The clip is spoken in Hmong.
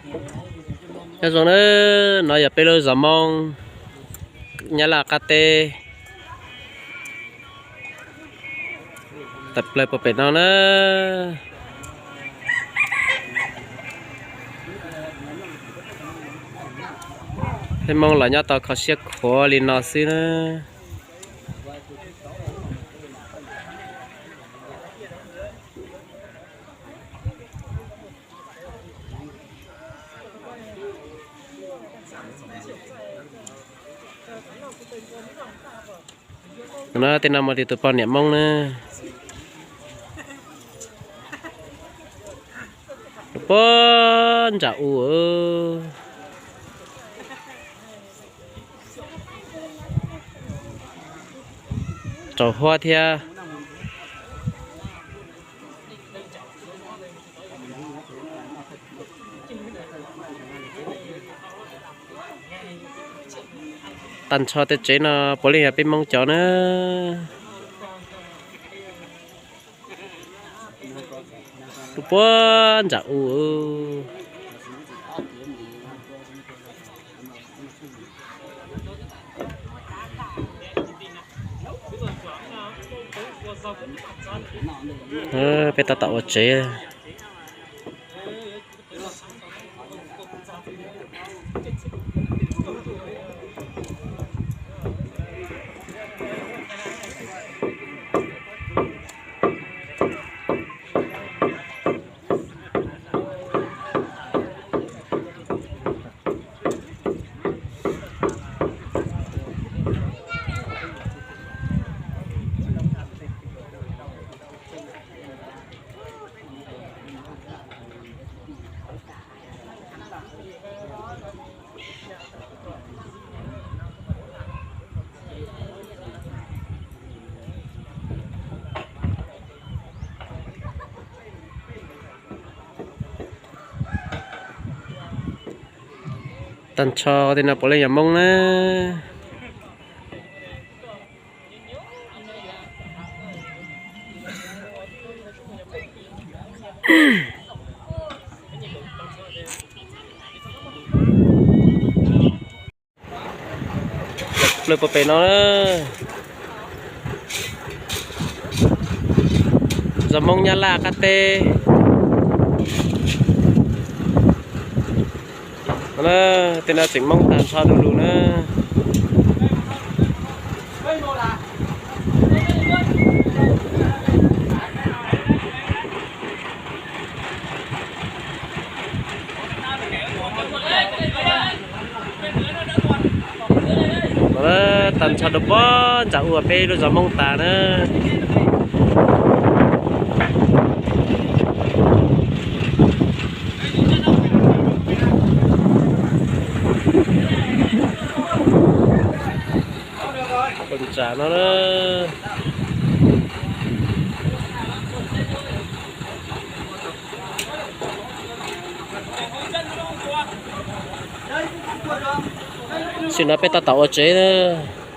Nyob zoo na, no yog peb lub zos Hmoob Nyab Laj qab teb tawm plaws puag pem no na. Peb Hmoob los nyob tau kho siab khuav li no xwb na. No tej no mas tus poj niam Hmoob na. Puag ntsam u, tsaus huab thiab. Tag nrho tej tsev no puav leej yog peb Hmoob cov na. Puag ntsam u. Peb tab tom ua tsev. Tag nrho tej no puav leej yog Hmoob na. Plaws puag pem no, zos Hmoob Nyab Laj qab teb. Tej no tseem Hmoob tag nrho du lug na. Tag nrho rau puag nram ub peb lub zos Hmoob tas na. Pem tsam no na. Tam sim no peb tab tom ua tsev na.